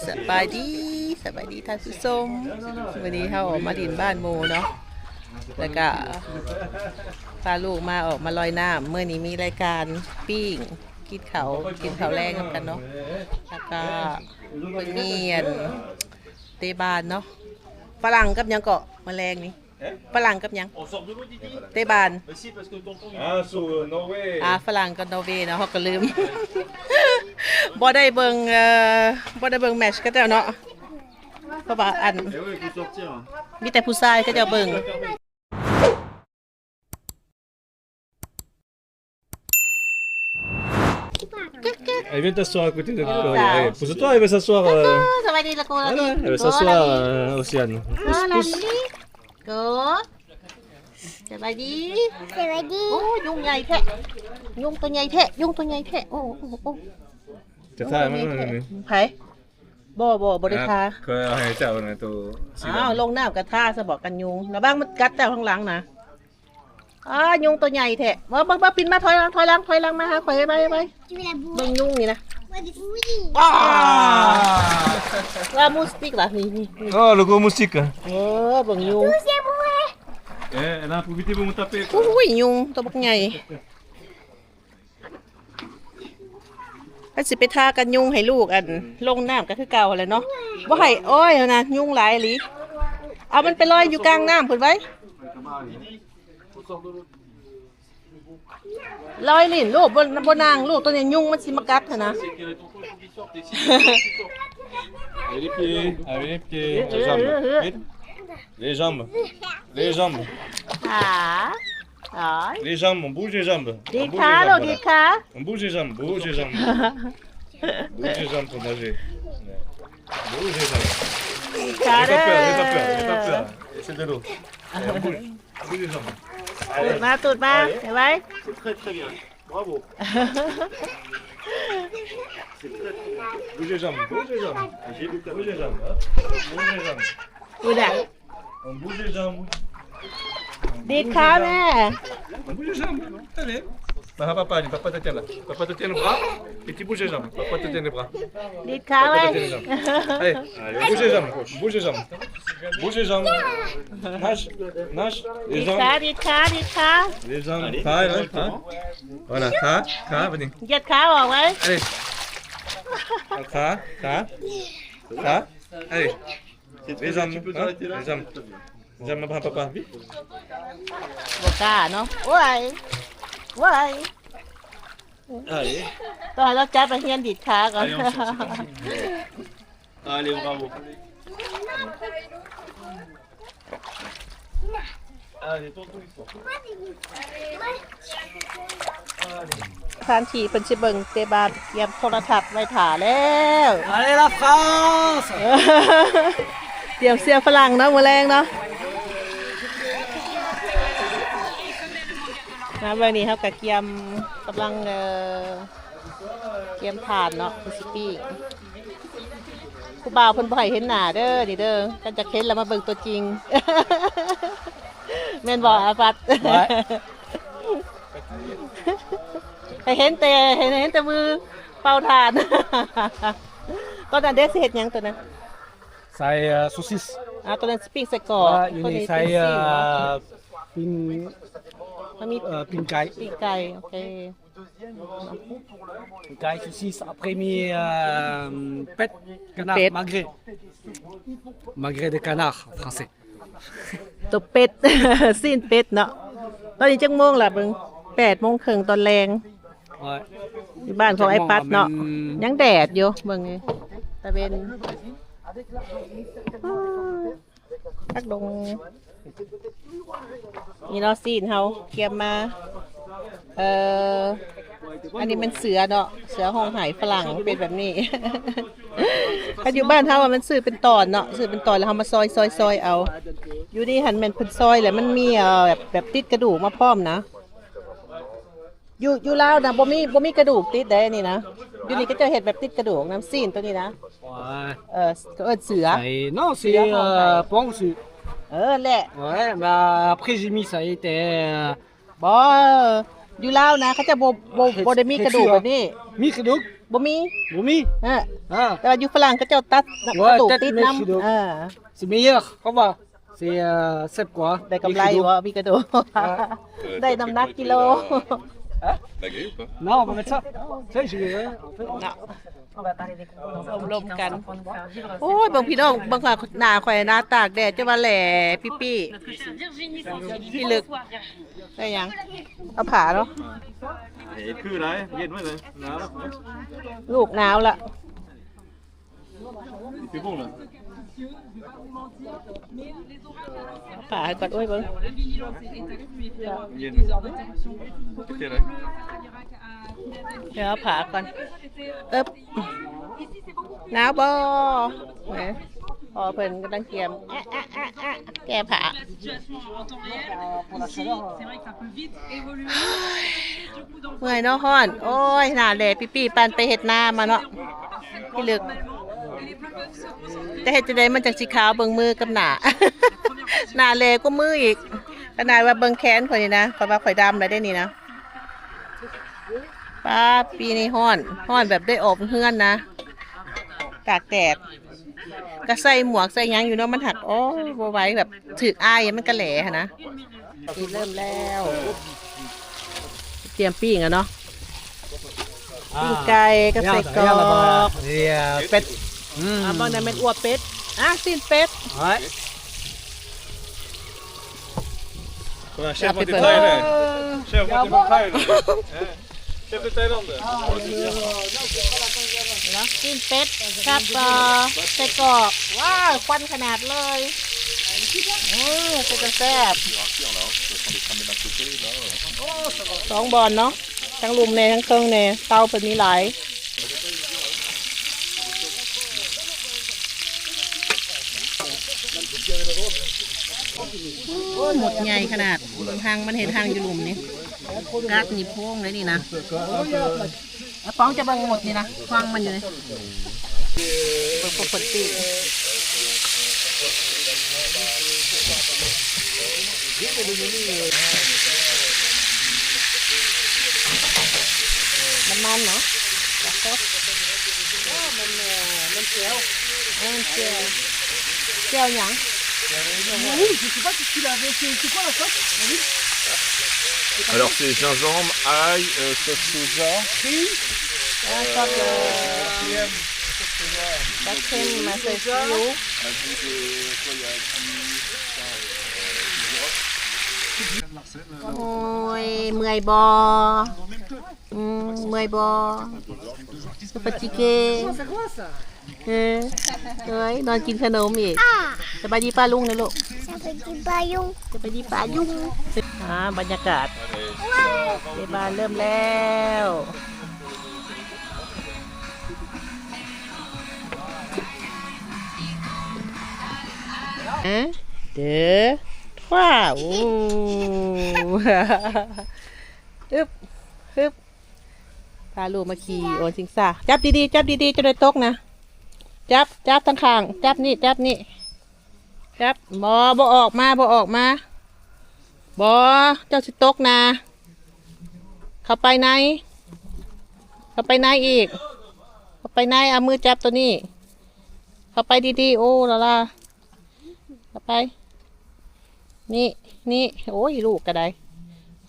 ສະບາຍດີ ສະບາຍດີທ່ານຜູ້ຊົມ. ມື້ນີ້ເຮົາອອກມາຫຼິ້ນບ້ານໝູ່ເນາະ ແລ້ວກະພາລູກມາ ອອກມາລອຍນ້ຳ. ມື້ນີ້ມີລາຍການປີ້ງ ກິນເຂົ້າ ກິນເຂົ້າແລງນຳກັນເນາະ. ແລ້ວກະເພິ່ນມີອັນ ເຕະບານເນາະ. ຝຣັ່ງກັບຫຍັງເກາະ ມື້ແລງນີ້? ຝຣັ່ງກັບຫຍັງ? ເຕະບານ. ອ່າ ຝຣັ່ງກັບນໍເວເນາະ ເຮົາກໍລືມ. ບໍ່ໄດ້ເບິ່ງ ເອີ ບໍ່ໄດ້ເບິ່ງແມັດຂະເຈົ້າເນາະ ເພາະວ່າອັນ ມີແຕ່ຜູ້ຊາຍຂະເຈົ້າເບິ່ງ. Allez, viens t'asseoir à côté de Victoria. Allez, pousse-toi, elle veut s'asseoir, euh. Coucou, ça va, dis le coucou. Voilà, elle veut s'asseoir, euh, Océane. Pousse, pousse. Go. ສະບາຍດີ ສະບາຍດີ. ໂອ້ ຍຸງໃຫຍ່ແທ້ ຍຸງຕົວໃຫຍ່ແທ້ ຍຸງຕົວໃຫຍ່ແທ້. ໂອ້ ໂອ້ ໂອ້ ຈະຖ່າຍມັນ. ໃຜ? ບໍ່ ບໍ່ ບໍ່ໄດ້ທາ. ເຄີຍເອົາໃຫ້ເຈົ້ານະໂຕສີດຳ. ອ້າວ ລົງນ້ຳກໍທາຊະບໍກັນຍຸງ. ລະວັງມັນກັດເຈົ້າທາງຫຼັງນະ. ອ້າ ຍຸງຕົວໃຫຍ່ແທ້. ບໍ່ ບໍ່ ບໍ່ ປິ່ນມາ ຖອຍຫຼັງ ຖອຍຫຼັງ ຖອຍຫຼັງມາຫາຂ້ອຍ ໄວ ໄວ. ເບິ່ງຍຸງນີ້ນະ. ອ້າ ລາມູສຕິກລະ ນີ້ ນີ້ ນີ້. Oh, le gros moustique. ເອີ ເບິ່ງຍຸງ. Eh, elle a profité pour me taper. ໂອ້ຍ ຍຸງຕົວບັກໃຫຍ່. ມັນຊິໄປທາກັນຍຸງໃຫ້ລູກ ອັນ ລົງນ້ຳກໍຄືເກົ່າຫັ້ນແຫຼະເນາະ. ບໍ່ໃຫ້ ໂອ້ຍ ຫັ້ນນະ ຍຸງຫຼາຍອີ່ຫຼີ. ເອົາມັນໄປລອຍຢູ່ກາງນ້ຳພຸ້ນໄວ້. ລອຍຫຼິ້ນລູກ ບໍ່ ບໍ່ນັ່ງລູກ ຕົວນີ້ຍຸງມັນຊິມາກັດຫັ້ນນະ. Allez, les pieds, allez, les pieds, les jambes, vite. Les jambes, les jambes. ອາ Les jambes, on bouge les jambes. ດີດຂາລູກ ດີດຂາ. On bouge les jambes, bouge les jambes. Bouge les jambes pour nager. Bouge les jambes. ດີດຂາເດີ. N'aie pas peur, n'aie pas peur, n'aise pas peur. C'est de l'eau. Allez, on bouge. Bouge les jambes. ຕູດມາ ຕູດມາ ໄວໆ. C'est très, très bien. Bravo. C'est très, très bien. Bouge les jambes, bouge les jambes. Bouge les jambes, hein. Bouge les jambes. ພຸ້ນນະ. On bouge les jambes. ດີດຂາແມ່. On bouge les jambes. Allez. Bah, papa, allez, papa te tient là. Papa te tient le bras et tu bouges les jambes. Papa te tient le bras. ດີດຂາໄວ້. Papa te tient les jambes. Allez, bouge les jambes. Bouge les jambes. Bouge les jambes. Nage, nage. Les jambes. ດີດຂາ ດີດຂາ ດີດຂາ. Les jambes. Allez, hein, hein. Voilà, ຂາ ຂາ ໄປນີ້. ຢຽດຂາອອກໄວ້. Allez. ຂາ ຂາ ຂາ. Allez. Les jambes, hein, les jambes. Les jambes, papa, vite. ບໍ່ກ້າເນາະ. ໂອ້ຍ ໂອ້ຍ. Allez. ຕ້ອງໃຫ້ລາວຈັບໄປຮຽນດີດຂາກ່ອນ. Allez, on sort, c'est parti. Allez, bravo. Allez, tonton, il sort. ສະຖານທີ່ເພິ່ນຊິເບິ່ງເຕະບານ ກຽມໂທລະທັດໄວ້ຖ້າແລ້ວ. Allez la France. ຕຽມເຊຍຝຣັ່ງເນາະ ມື້ແລງເນາະ. ມາເບິ່ງນີ້ ເຮົາກະກຽມ ກຳລັງ ເອີ ກຽມຖ່ານເນາະ ເພິ່ນຊິປີ້ງ. ຜູ້ບ່າວເພິ່ນບໍ່ໃຫ້ເຫັນໜ້າເດີ ນີ້ເດີ ຄັນຢາກເຫັນລະມາເບິ່ງຕົວຈິງ. ແມ່ນບໍ່ ອາປັດ? ໃຫ້ເຫັນແຕ່ ໃຫ້ເຫັນແຕ່ມືເປົ່າຖ່ານ. ຕອນນັ້ນເດ້ ຊິເຮັດຫຍັງຕອນນັ້ນ? ໃສ່ ເອີ ໂຊຊິສ. ອ່າ ຕອນນັ້ນຊິປີ້ງໄສ້ກອກ. ຕົວນີ້ໃສ່ ເອີ ປີ້ງ ມັນມີ ເອີ ປີ້ງໄກ່ ປີ້ງໄກ່. ໂອເຄ. Caille, saucisse, après mis, euh, pet, canard, pet. Magret. Magret de canard en français. ຕົວເປັດ ຊີ້ນເປັດເນາະ. ຕອນນີ້ຈັກໂມງລະເບິ່ງ? ແປດໂມງເຄິ່ງຕອນແລງ. ຢູ່ບ້ານຂອງອ້າຍປັດເນາະ. ຍັງແດດຢູ່ ເບິ່ງນີ້ ຕາເວັນ. ຜັກດົງ ນີ້ເນາະ ຊີ້ນເຮົາກຽມມາ. ເອີ ອັນນີ້ແມ່ນເສືອເນາະ ເສືອຮ້ອງໄຫ້ຝຣັ່ງເປັນແບບນີ້. ຄັນຢູ່ບ້ານເຮົາມັນຊື້ເປັນຕອນເນາະ ຊື້ເປັນຕອນແລ້ວເຮົາມາຊອຍໆໆເອົາ. ຢູ່ນີ້ຫັ້ນແມ່ນເພິ່ນຊອຍແລ້ວມັນມີ ເອີ ແບບ ແບບຕິດກະດູກມາພ້ອມນະ. ຢູ່ ຢູ່ລາວນະ ບໍ່ມີ ບໍ່ມີກະດູກຕິດເດ້ ອັນນີ້ນະ. ຢູ່ນີ້ເຂົາເຈົ້າເຮັດແບບຕິດກະດູກນຳຊີ້ນໂຕນີ້ນະ. ເອີ ເອີ້ນເສືອ. Non, c'est, euh, pas en dessous. ເອີ ແຫຼະ. Ouais, bah, après, j'ai mis ça, c'était, euh, ບໍ່ ຢູ່ລາວນະ ເຂົາເຈົ້າບໍ່ ບໍ່ ບໍ່ໄດ້ມີກະດູກແບບນີ້. ມີກະດູກ. ບໍ່ມີ ບໍ່ມີ ເອີ ອ່າ ແຕ່ວ່າຢູ່ຝຣັ່ງເຂົາເຈົ້າຕັດ ໂອ້ຍ ກະດູກຕິດນຳ ເອີ C'est meilleur. Au revoir. C'est, euh, ແຊບກວ່າ ໄດ້ກຳໄລບໍ່ ມີກະດູກ ໄດ້ນ້ຳໜັກກິໂລ Hein ? La grille ou pas ? Non, on va mettre ça. Tu sais, j'ai, euh, ລົມກັນ ໂອ້ຍ ເບິ່ງພີ່ນ້ອງ ເບິ່ງໜ້າຂ້ອຍ ໜ້າຕາກແດດ ຈະວ່າແຫຼປີ້ໆ ພິລຶກ ໄດ້ຫຍັງ ເອົາຜ້າເນາະ ເຮັດຄືໄດ້ ເຢັນໄວ້ເລີຍ ໜາວແລ້ວ ລູກໜາວລະ C'est bon là. ຜ້າໃຫ້ກ່ອນ ໂອ້ຍ ເບິ່ງ ເຢັນ ໂອເຄເລີຍ ດຽວເອົາຜ້າກ່ອນ ເອີບ ໜາວບໍ່ ແໝ ພໍ່ເພິ່ນກຳລັງກຽມ ແອະ ແອະ ແອະ ແກ້ຜ້າ ເມື່ອຍເນາະ ຮ້ອນ ໂອ້ຍ ໜ້າແຫຼປີ້ໆ ປານໄປເຮັດນາມາເນາະ ພິລຶກ ຈະເຮັດຈັ່ງໃດມັນຈັ່ງຊິຂາວ ເບິ່ງມືກັບໜ້າ ໜ້າແຫຼກວ່າມືອີກ ຂະໜາດວ່າເບິ່ງແຂນຂ້ອຍນີ້ນະ ຂ້ອຍວ່າຂ້ອຍດຳແລ້ວເດ້ນີ້ນະ ປ້າ ປີນີ້ຮ້ອນ ຮ້ອນແບບໄດ້ອອກເຮືອນນະ ຕາກແດດ ກະໃສ່ໝວກໃສ່ຫຍັງຢູ່ເນາະ ມັນຫັກ ໂອ້ຍ ບໍ່ໄຫວ ແບບຖືກອາຍມັນກະແຫຼຫັ້ນນະ ນີ້ເລີ່ມແລ້ວ ຕຽມປີ້ງແລ້ວເນາະ ປີ້ງໄກ່ກັບໄສ້ກອກ ເປັດ ອືມ ອ່າ ເບິ່ງນັ້ນແມ່ນອົວເປັດ ອ່າ ຊີ້ນເປັດ Voilà, chef, moi, t'es thaïlandais. Chef, moi, t'es thaïlandais. Hein ? Chef de Thaïlande. ເນາະ ປີ້ງເປັດກັບ ເອີ ໄສ້ກອກ ວ້າວ ຄວັນຂະໜາດເລີຍ ອືມ ເປັນຕາແຊບ ສອງບ່ອນເນາະ ທັງລຸ່ມແດ່ ທັງເທິງແດ່ ເຕົາເພິ່ນມີຫຼາຍ ໂອ້ຍ ໝົດໃຫຍ່ຂະໜາດ ເບິ່ງຮັງມັນເຮັດຮັງຢູ່ລຸ່ມນີ້ ກັດນີ້ໂພງເລີຍນີ້ນະ ອາປອງຈະເບິ່ງໝົດນີ້ນະ ຮັງມັນຢູ່ນີ້ ເບິ່ງປົກກະຕິ ນ້ຳມັນເນາະ ແລ້ວກໍ ມັນ ມັນແຈ່ວ ແຈ່ວຫຍັງ? Oui, je sais pas si tu l'avais fait. C'est quoi la sauce ? Alors, c'est gingembre, ail, euh, sauce soja. ແລ້ວກໍ ເອີ ກະເຄັມ ມາໃສ່ຊີອິ້ວ ໂອ້ຍ ເມື່ອຍບໍ່? ອືມ ເມື່ອຍບໍ່? Fatigué. ເອີ ເອີຍ ນອນກິນຂະໜົມອີກ. ສະບາຍດີປ້າລຸງນະລູກ. ສະບາຍດີປ້າລຸງ. ສະບາຍດີປ້າລຸງ. ອ່າ ບັນຍາກາດ ເຈບານເລີ່ມແລ້ວ. ເດີ ວ້າວ ອຶບ ຮຶບ ພາລູກມາຂີ່ໂອນຊິງຊາ. ຈັບດີໆ ຈັບດີໆ ຈະໄດ້ຕົກນະ. ຈັບ ຈັບທັງຂ້າງ ຈັບນີ້ ຈັບນີ້ ຈັບ. ບໍ່ ບໍ່ອອກມາ ບໍ່ອອກມາ. ບໍ່ ເຈົ້າຊິຕົກນະ. ເຂົ້າໄປໃນ ເຂົ້າໄປໃນອີກ ເຂົ້າໄປໃນ. ເອົາມືຈັບໂຕນີ້ ເຂົ້າໄປດີໆ. ໂອ້ ລາລາ ເຂົ້າໄປ ນີ້ ນີ້. ໂອ້ຍ ລູກກະໄດ້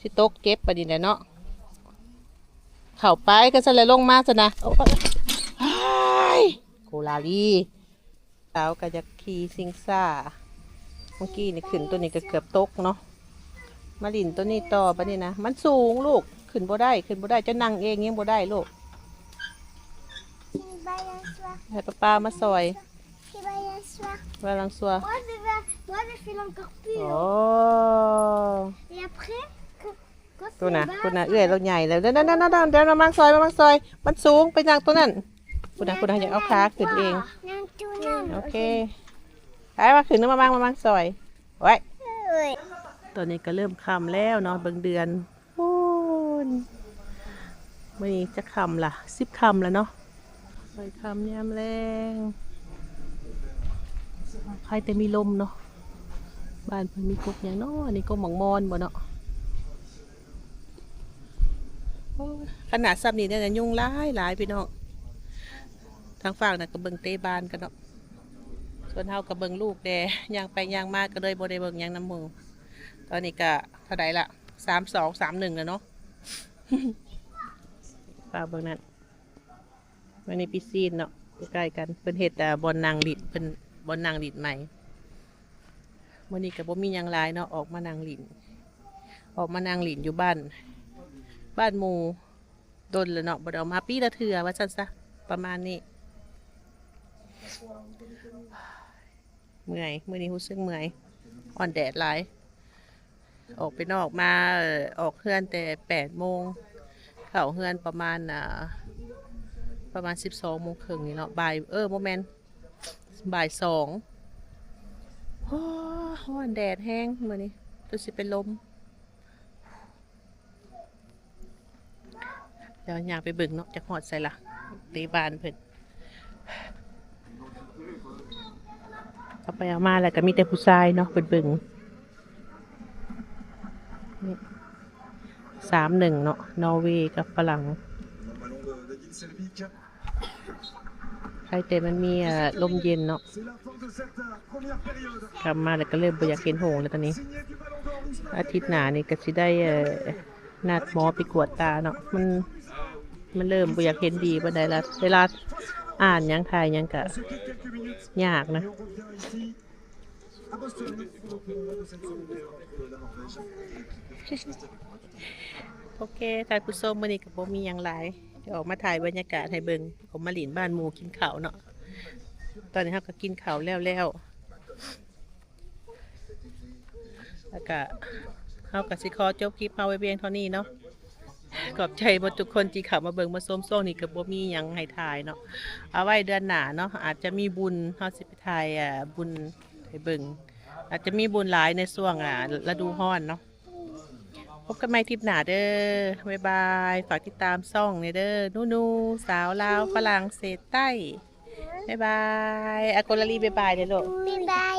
ຊິຕົກເຈັບບາດນີ້ແຫຼະເນາະ. ເຂົ້າໄປ ກະຊັ້ນແຫຼະ ລົງມາຊັ້ນນະ. ໂອ້ຍ ໂກລາລີ. ສາວກະຢາກຂີ່ຊິງຊາ ເມື່ອກີ້ນີ້ຂຶ້ນໂຕນີ້ກະເກືອບຕົກເນາະ. ມາຫຼິ້ນໂຕນີ້ຕໍ່ບາດນີ້ນະ. ມັນສູງລູກ ຂຶ້ນບໍ່ໄດ້ ຂຶ້ນບໍ່ໄດ້. ເຈົ້ານັ່ງເອງຍັງບໍ່ໄດ້ລູກ. ໃຫ້ປ້າໆມາຊ່ອຍ. Balançoire. Moi, je vais, moi, je fais encore plus haut. ໂອ້ Et après, quand, quand ພຸ້ນນະ c'est bas, ພຸ້ນນະ ça ເອື້ອຍລາວໃຫຍ່ແລ້ວ. ເດີ ເດີ ມາມັງຊ່ອຍ ມາມັງຊ່ອຍ. ມັນສູງ ໄປນັ່ງໂຕນັ້ນ. ພຸ້ນນະ ພຸ້ນນະ ຢາກເອົາຂາຂຶ້ນເອງ. ໂອເຄ ໄປ ມາຂຶ້ນ ມາມັງ ມາມັງຊ່ອຍ. ໂອ້ຍ ຕອນນີ້ກະເລີ່ມຄ່ຳແລ້ວເນາະ ເບິ່ງເດືອນ. ພຸ້ນ ມື້ນີ້ຈັກຄ່ຳລະ ສິບຄ່ຳລະເນາະ. ໄປຄ່ຳຍາມແລງ ໃຄແຕ່ມີລົມເນາະ. ບ້ານເພິ່ນມີກົກຫຍັງເນາະ ອັນນີ້ກົກໝາກມອນບໍ່ເນາະ. ໂອ້ຍ ຂະໜາດຊ່ຳນີ້ແດ່ນະ ຍຸງຫຼາຍໆ ພີ່ນ້ອງ. ທາງຝັ່ງນັ້ນກໍເບິ່ງເຕະບານກັນເນາະ ສ່ວນເຮົາກໍເບິ່ງລູກແດ່ ຍ່າງໄປຍ່າງມາກໍເລີຍບໍ່ໄດ້ເບິ່ງຫຍັງນຳໝູ່. ຕອນນີ້ກໍເທົ່າໃດລະ ສາມສອງ ສາມໜຶ່ງ ແລ້ວເນາະ. ຝາກເບິ່ງນັ້ນ ອັນນີ້ປີຊີນເນາະ ໃກ້ໆກັນ ເພິ່ນເຮັດ ອ່າ ບ່ອນນັ່ງຫຼິ້ນ ເພິ່ນ ບ່ອນນັ່ງຫຼິ້ນໃໝ່. ມື້ນີ້ກໍບໍ່ມີຫຍັງຫຼາຍເນາະ ອອກມານັ່ງຫຼິ້ນ ອອກມານັ່ງຫຼິ້ນຢູ່ບ້ານ ບ້ານໝູ່ ດົນແລ້ວເນາະ ບໍ່ໄດ້ອອກມາ ປີລະເທື່ອວ່າຊັ້ນຊະ ປະມານນີ້. ເມື່ອຍ ມື້ນີ້ຮູ້ສຶກເມື່ອຍ ຮ້ອນແດດຫຼາຍ. ອອກໄປນອກມາ ເອີ ອອກເຮືອນແຕ່ແປດໂມງ ເຂົ້າເຮືອນປະມານ ອ່າ ປະມານສິບສອງໂມງເຄິ່ງນີ້ເນາະ ບ່າຍ ເອີ ບໍ່ແມ່ນ ບ່າຍສອງ. ໂອ້ ຮ້ອນແດດແຮງມື້ນີ້ ຈົນຊິເປັນລົມ. ດຽວຍ່າງໄປເບິ່ງເນາະ ຈັກຮອດໃສລະ ເຕະບານເພິ່ນ. ເອົາໄປເອົາມາແລ້ວກໍມີແຕ່ຜູ້ຊາຍເນາະ ເພິ່ນເບິ່ງ ນີ້ ສາມໜຶ່ງ ເນາະ ນໍເວກັບຝຣັ່ງ. ໃຜແຕ່ມັນມີ ເອີ ລົມເຢັນເນາະ ກັບມາແລ້ວກໍເລີ່ມບໍ່ຢາກເຫັນຫງແລ້ວຕອນນີ້. ອາທິດໜ້ານີ້ກໍຊິໄດ້ ເອີ ນັດໝໍໄປກວດຕາເນາະ ມັນ ມັນເລີ່ມບໍ່ຢາກເຫັນດີປານໃດລະ ເວລາອ່ານຫຍັງ ຖ່າຍຫຍັງກໍຍາກນະ. ໂອເຄ ທ່ານຜູ້ຊົມ ມື້ນີ້ກໍບໍ່ມີຫຍັງຫຼາຍ ອອກມາຖ່າຍບັນຍາກາດໃຫ້ເບິ່ງ ອອກມາຫຼິ້ນບ້ານໝູ່ ກິນເຂົ້າເນາະ. ຕອນນີ້ເຮົາກໍກິນເຂົ້າແລ້ວໆ ແລ້ວກະເຮົາກະຊິຂໍຈົບຄລິບເຮົາໄວ້ພຽງເທົ່ານີ້ເນາະ. ຂອບໃຈເບິດທຸກຄົນທີ່ເຂົ້າມາເບິ່ງມາຊົມ. ຊ່ວງນີ້ກະບໍ່ມີຫຍັງໃຫ້ຖ່າຍເນາະ, ເອົາໄວ້ເດືອນໜ້າເນາະ ອາດຈະມີບຸນ ເຮົາຊິໄປຖ່າຍ ອ່າ ບຸນໃຫ້ເບິ່ງ. ອາດຈະມີບຸນຫຼາຍໃນຊ່ວງ ອ່າ ລະດູຮ້ອນເນາະ. ພົບກັນໃໝ່ທຣິບໜ້າເດີ. ບາຍບາຍ. ຝາກຕິດຕາມຊ່ອງແດ່ເດີ ນູນູ ສາວລາວຝຣັ່ງເສດໃຕ້. ບາຍບາຍ. ອາ ກົດລະລີບາຍບາຍເດີລູກ. ບາຍບາຍ.